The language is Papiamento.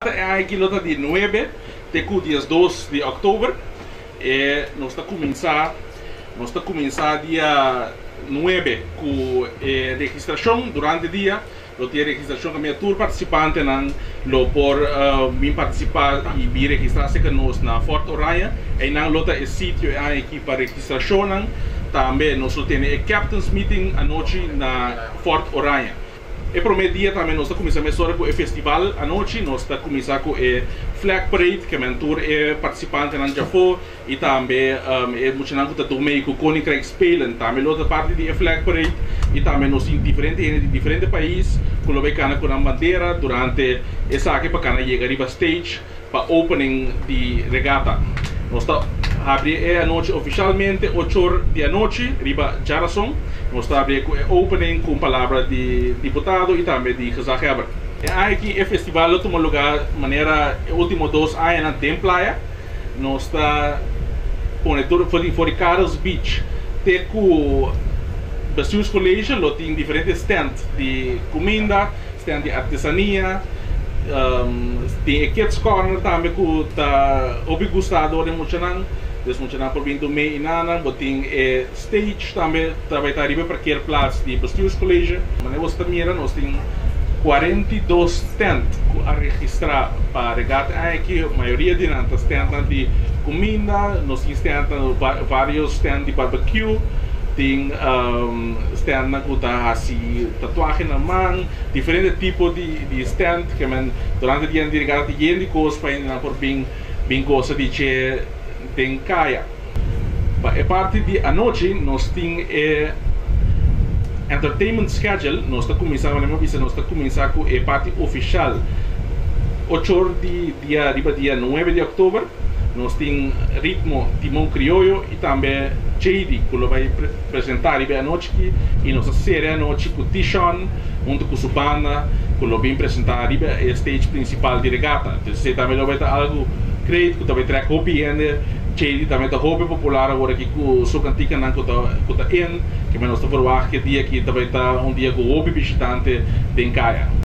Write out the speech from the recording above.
Aki lo ta di 9 te ku 12 di òktober. E nos ta kuminsá dia 9 ku e registrashon durante dia. Lo tin registrashon ku tur partisipantenan lo por bin partisipá i bin registrá ku nos na Fort Oranje. Einan lo ta e sitio aki pa registrashon. Tambe nos tin e Captain's Meeting anochi na Fort Oranje. E promé dia tambe nos ta kuminsá mesora ku e festival anochi, nos ta kuminsá ku e flag parade, ku ta tur e partisipantenan djafó i tambe e muchanan ku ta dome ku Koninkrijk Spelen, tambe lo ta parti di e flag parade i tambe nos tin diferente hende di diferente pais ku lo bai kana ku nan bandera durante esaki pa kana yega riba stage pa opening di regata. Nos ta habri e anochi ofisialmente 8 or di anochi riba djárason. Nos ta habri ku e opening ku palabra di diputado i tambe di gezaghebber. Aki e festival a tuma lugá manera último 2 aña den Playa. Nos ta pone tur for di Karel's Beach te ku Bestuurscollege lo tin diferente stand di kuminda, stand di artesania, tin e Kids Corner tambe ku ta hopi gustá di muchanan. Dus muchanan por bin mei einan, bo tin e stage tambe, tambe ta riba parkeerplaats di Bestuurscollege. Manera bo ta mira, nos tin 42 stand ku a registrá pa regata aki, mayoria di nan stand di kuminda, nos tin stand vários stand di barbecue, tin stand ku ta hasi tatuahe na man, diferente tipo di stand ku men durante dia di regata tin yen di kos pa hende por bin gosa di dje den kaya. Pa e parti di anochi nos tin e entertainment schedule, nos ta kuminsá, nos ta kuminsá ku e parti ofisial 8 or di dia riba dia 9 di òktober. Nos tin Ritmo Timon Krioyo i tambe JD, ku bai presentá riba anochi aki, i nos ta sera anochi ku Tishon, huntu ku su banda, ku lo bin presentá riba e stage prinsipal di regata. Anto, esei tambe bai ta algu great, ku tambe trèk hopi hende. JD tambe ta hopi popular awor aki ku su kantikanan ku ta in, ku nos ta verwacht ku e dia aki tambe ta un dia ku hopi bishitante den kaya.